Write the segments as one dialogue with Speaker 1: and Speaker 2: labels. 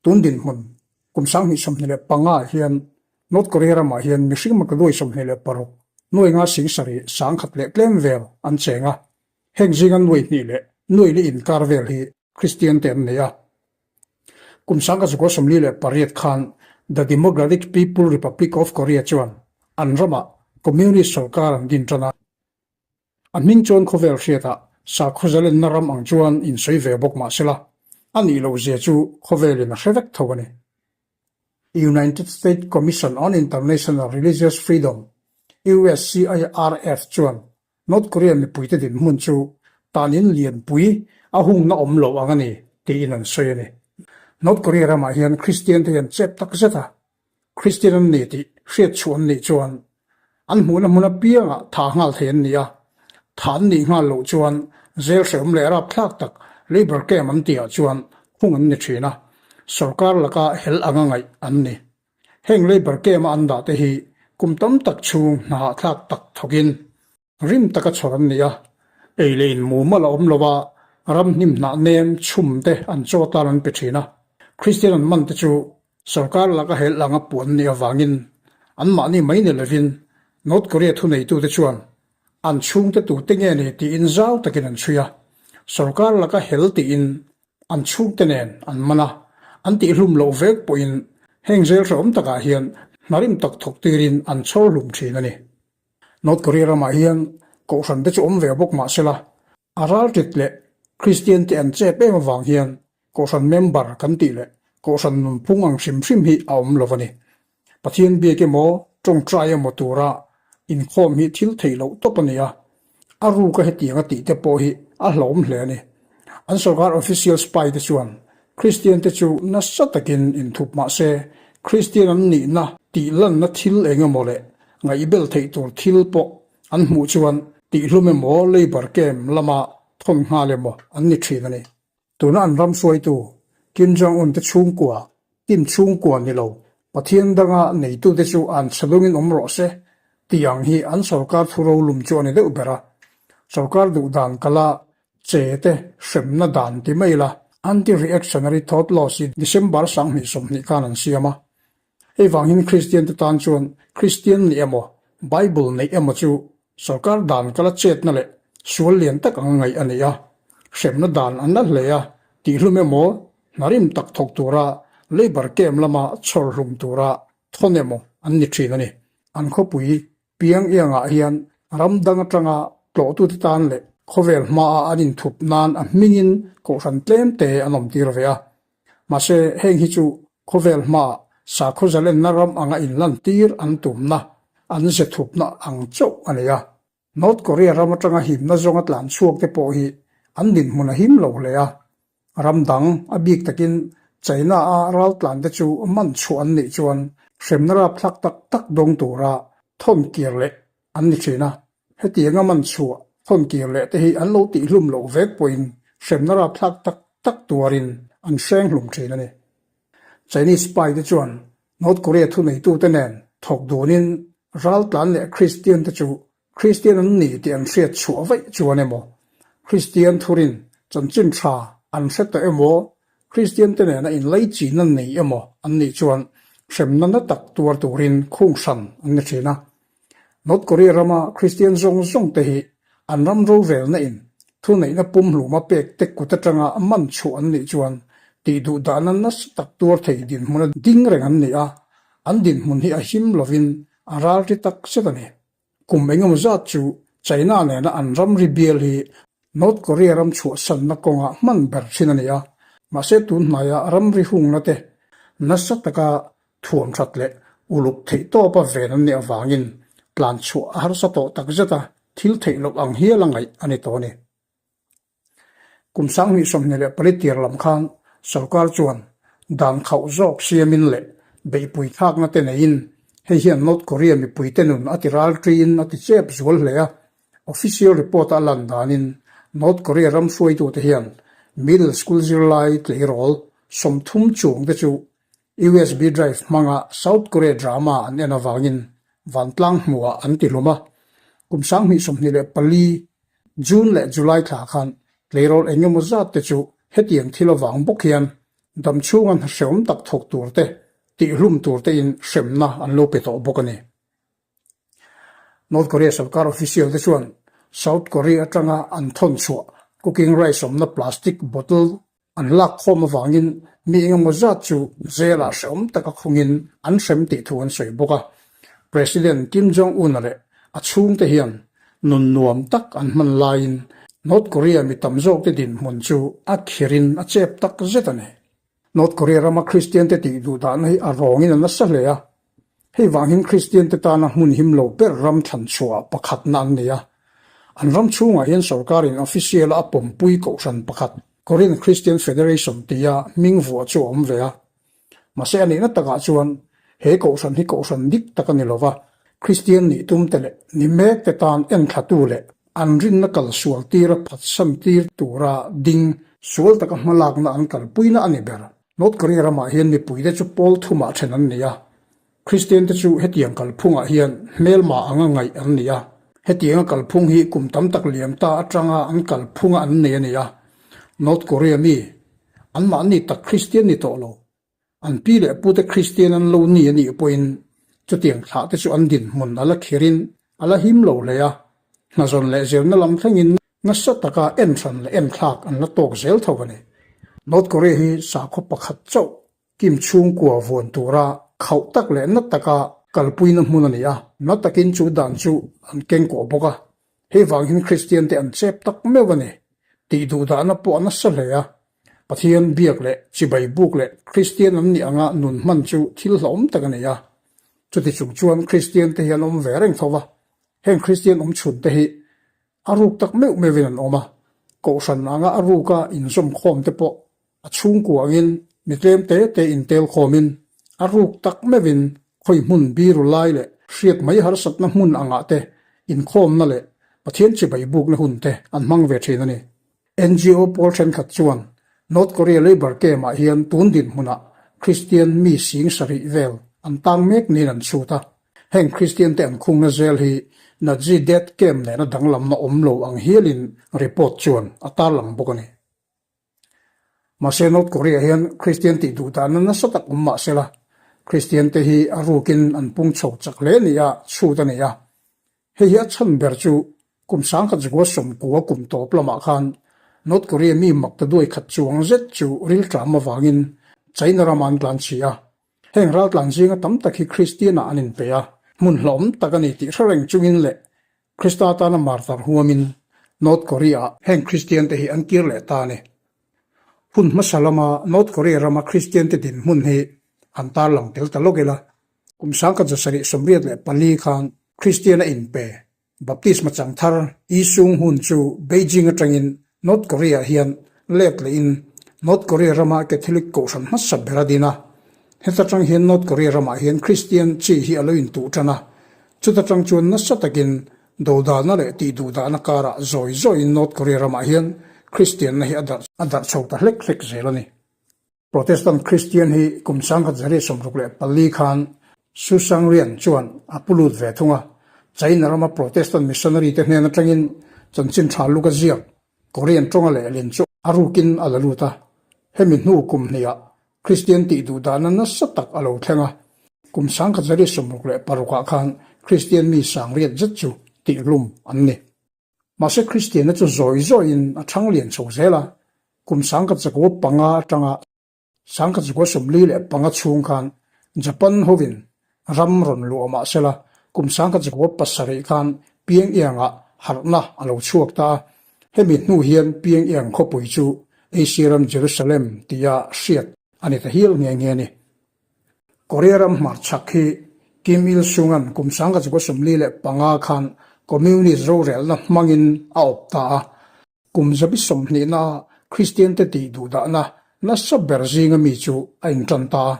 Speaker 1: Tun dinhmun kum 2025 ah hian North Korea ramah hian mihring maktaduai 26, nuai nga sing sarih 1000 leh tlem vel an cheng a. Heng zinga nuai hnih leh nuai li inkar vel hi Kristian te an nei a. Kum 1948 khan The Democratic People Republic of Korea chuan an ramah Communist sorkar an din tan a. A hming chuan khawvel hriatah sakhaw zalenna ram ang chuan insawi ve bawk mah sela, a nih loh zia chu khawvelin a hre vek tho a ni. United States Commission on International Religious Freedom, USCIRF, chuan North Korea mipuite dinhmun chu tanin lianpui a hungna awm lo ang a ni tiin an sawi a ni. North Korea ramah hian Kristian te hian chep tak zet a Kristian an ni tih hriat chhuah an nih chuan an hmuhna hmun apiangah thah nghal thei an ni a, thah an nih nghal loh chuan zel hrehawm leh rapthlak tak labour camp an tihah chuan hung an ni thin a, sorkar laka hel anga ngaih an ni. Heng labour camp a an dah te hi kum tam tak chhung hna hahthlak tak thawkin Rim taka chhawr an ni a, ei leh in mumal a awm lo a, ram hnim hnah nem chhum te an chaw tan an pe thin a. Kristian an man te chu sorkar laka helh anga puh an nih avangin anmahni mai ni lovin North Korea thuneitute chuan an chhungte tute nge ni tiin zau takin an chhui a, sorkar laka hel tiin an chhungte nen an man a, an tihhlum loh vek pawhin heng zel hrehawm takah hian hnarim tak thawk tirin an chhawr hlum thin a ni. North Korea ramah hian kohhran te chu awm ve bawk mah sela, a ralṭit leh Kristian te an chep em avang hian kohhran member kan tih leh kohhran nunphung ang hrim hrim hi a awm lo a ni. Pathian biak emaw ṭawngṭai emaw tura inkhawm hi thil theih loh tawp a ni a, a ruka hetiang a tih te pawh hi a hlauhawm hle a ni. An sorkar official spy te chuan Kristian te chu nasa takin inthup mah se Kristian an nihna tih lanna thil eng emaw leh ngaihbel theih tur thil pawh an hmuh chuan tihhlum emaw labour camp lama thawn nghal emaw an ni thin a ni. Tuna an ram hruaitu Kim Jong-un te chhungkua, Kim chhungkua ni lo, Pathian danga neitute chu an chhelungin awm rawh se tih ang hi an sorkar thu rolum chu a ni deuh ber a. Sorkar duh dan kala che te hremna dan ti mai la, Anti-reactionary thought laws hi December 2020 khan an siam a. Hei vangin Kristian te tan chuan Kristian nih emaw, Bible neih emaw chu sorkar dan kala chetna leh sual lian tak anga ngaih a ni a. Hremna dan an la hle a, tihhlum emaw, hnarim tak thawk tura labour camp lama chhawr hlum tura thawn emaw an ni thin a ni. An khawpui Pyongyang-ah hian ram dang atanga tlawhtute tan leh khawvel hmaah an inthup nan a hmingin kohhran tlem te an awmtir ve a. Mahse, heng hi chu khawvel hmaah sakhaw zalenna ram anga inlantir an tumna, an ze thupna ang chauh a ni a. North Korea ram atanga himna zawnga tlan chhuak te pawh hi an dinhmun a him lo hle a. Ram dang, a bik takin China-a raltlan te chu man chhuah an nih chuan hremna rapthlak tak tak dawng tura thawn kir leh an ni thin a. Hetianga man chhuah thawn kir leh te hi an lo tihhlum loh vek pawhin hremna rapthlak tak tak tuarin an hreng hlum thin a ni. Chinese spy te chuan North Korea thuneitute nen thawk dunin raltlan leh Kristian te chu Kristian an ni tih an hriat chhuah vaih chuan emaw, Kristian thurin chanchin tha an hre tawh emaw, Kristian te nena inlaichin an nei emaw an nih chuan hremna na tak tuar turin khung hran an ni thin a. North Korea rama Kristian zawng zawng te hi an ram rorelna in thuneihna pumhluma pek te kut atanga man chhuah an nih chuan tih duh dahna nasa tak tuar thei dinhmuna ding reng an ni a, an dinhmun hi a him lovin a ralri tak zet a ni. Kum engemaw zat chu China nena an ramri bial hi North Korea ram chhuahsanna kawngah hman ber thin a ni a, mahse tun hnaia ramri hungna te nasa taka thuam that leh uluk theih tawpa ven an nih avangin tlan chhuah a harsa tawh takzet a, thil theih loh ang hial a ngaih a ni tawh a ni. Kum 2024 tir lam khan sorkar chuan dan khauh zawk siamin leh beihpui thlakna te neiin hei hian North Korea mipuite nun a ti ralṭiin a ti chep zual hle a. Official report-a a lan danin North Korea ram hruaitute hian middle school zirlai tleirawl 30 chuangte chu USB drive hmanga South Korea drama an en avangin vantlang hmuhah an ti hlum a. Kum 2024 June leh July thla khan tleirawl eng emaw zat te chu hetiang thil avang bawk hian Damchhunga hna hrehawm tak thawk tur te, tihhlum tur tein hremna an lo pe tawh bawk a ni. North Korea sorkar official te chuan South Korea atanga an thawn chhuah cooking rice awmna plastic bottle an lak khawm avangin mi engemaw zat chu jail-ah hrehawm taka khungin an hrem tih thu an sawi bawk a. President Kim Jong-un-a leh a chhungte hian nun nuam tak an hman laiin North Korea mi tam zawkte dinhmun chu a khirin a chep tak zet a ni. North Korea rama Kristiante tih duh dahna hi a rawngin a nasa hle a, hei vang hian Kristiante tana hmun him lo ber ram thlan chhuah pakhatna an ni a. An ram chhungah hian sorkarin official-a a pawmpui kohhran pakhat, Korean Christian Federation tia hming vuah chu a awm ve a. Mahse a nihna takah chuan he kohhran hi kohhran dik tak a ni lo va, Kristian nih tumte leh ni mekte tan enthlatu leh an rinna kal sual tira phatsan tir tura ding sual taka hmalakna an kalpuina a ni ber. North Korea ramah hian mipuite chu pawl thumah then an ni a, Kristiante chu hetiang kalphungah hian hmelma anga ngaih an ni a. Hetianga kalphung hi kum tam tak liam ta atanga an kalphunga an nei a ni a. North Korea mi, anmahni tak Kristian ni tawh lo, an pi leh pute Kristian an lo ni a nih pawhin chutiang thlah te chu an dinhmun a la khirin a la him lo hle a. Hnazawn leh zirna lam thlengin nasa taka enhran leh enthlak an la tawk zel tho a ni. North Korea hi sakhaw pakhat chauh Kim chhungkua vuan tura khauh tak leh na taka kalpuina hmun a ni a, na takin chu dan chu an keng kawh bawk a. Hei vang hian Kristian te an chep tak meuh a ni. Tih duhdahna pawh a nasa hle a. Pathian biak leh chibai buk leh Kristian an nih anga nun hman chu thil hlauhawm tak a ni a. Chuti chung chuan Kristian te hi an awm ve reng tho va. Heng Kristian awm chhun te hi a ruk tak meuh meuhin an awm a. Kohhran anga a ruka inzawm khawm te pawh A chhungkua angin mi tlem te te intel khawmin a ruk tak meuhin khawi hmun biru lai leh hriat mai harsatna hmun angah te inkhawmna leh Pathian chibai bukna hun te an hmang ve thin a ni. NGO pawl thenkhat chuan North Korea Labour Camp-ah hian tun dinhmunah Kristian mi sing sarih vel an tang mek niin an chhut a. Heng Kristian te an khungna zel hi Nazi Death Camp nena danglamna awm lo ang hialin report chuan a tarlang bawk a ni. Mahse North Korea hian Kristian tih duh dahna nasa tak awm mah sela, Kristian te hi a rukin an pung chho chak hle nia chhut a ni a. Hei hi a chhan ber chu kum sangkhat zakua sawmkua kum tawp lamah khan North Korea mi mak ta duai khat chuang zet chu rilṭam avangin China ramah an tlan chhi a. Heng raltlan zinga tam tak hi Kristianah an inpe a, hmun hlauhawm tak a ni tih hre reng chungin leh Krista tana martar huamin North Korea-ah heng Kristiante hi an kir leh ta a ni. Hun hmasa lama North Korea rama Kristiante dinhmun hi han tarlang tel ta lawk ila, kum sangkhat zasarih 84 khan Kristian a inpe baptisma chang thar Yi Sung Hun chu Beijing atangin North Korea-ah hian let lehin North Korea rama Catholic kohhran hmasa ber a din a. Heta tang hian North Korea ramah hian Kristian chi hi a lo intuh tan a, Chuta tang chuan nasa takin dodalna leh tihduhdahna karah zawi zawiin North Korea ramah hian Kristianna hi a darh a darh chho ta hlek hlek zel a ni. Protestant Kristian hi kum 1964 khan Su Sangrian chuan a pu lut ve thung a, China rama Protestant missionary te hnen atangin chanchin tha luk a ziak Korean tawnga lehlin chu a rukin a la lut a, hemi hnu kum hnihah Kristian tih duh dahna nasa tak a lo thleng a, kum 1966 ah khan Kristian mi sangriat zet chu tihhlum an ni. Mahse Kristianna chu zawi zawiin a thang lian chho zel a, kum 1905 atanga 1945 chhung khan Japan hovin ram rawn luah mah sela, kum 1907 khan Pyongyang-ah harhna a lo chhuak ta a, hemi hnu hian Pyongyang khawpui chu Asia ram Jerusalem tia hriat a ni ta hial nghe nghe a ni. Korea ram hmarchhak hi Kim Il Sung-a'n kum 1945 khan Communist rorelna hmangin a awp ta a, Kum zabi sawmhnihna Kristiante tih duhdahna nasa ber zinga mi chu a intan ta a.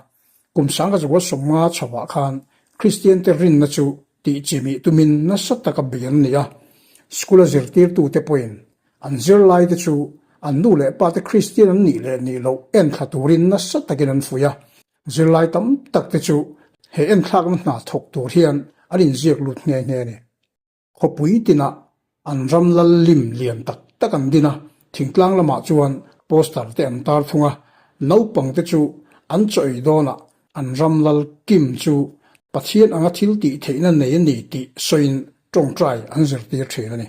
Speaker 1: Kum sangkazakua sawmnga chhovah khan Kristiante rinna chu tih chimih tumin nasa taka bei an ni a. School-a zirtirtute pawhin an zirlaite chu an nu leh pate Kristian an nih leh nih loh enthla turin nasa takin an fuih a. Zirlai tam takte chu he enthlakna hna thawk tur hian an inziak lut nghe nghe a ni. Khawpui tinah an ram lal lim lian tak tak an din a, thingtlang lamah chuan poster te an tar thung a. Naupangte chu an chaw ei dawnah an ram lal Kim chu Pathian anga thil tih theihna nei a ni tih sawiin tawngtai an zirtir thin a ni.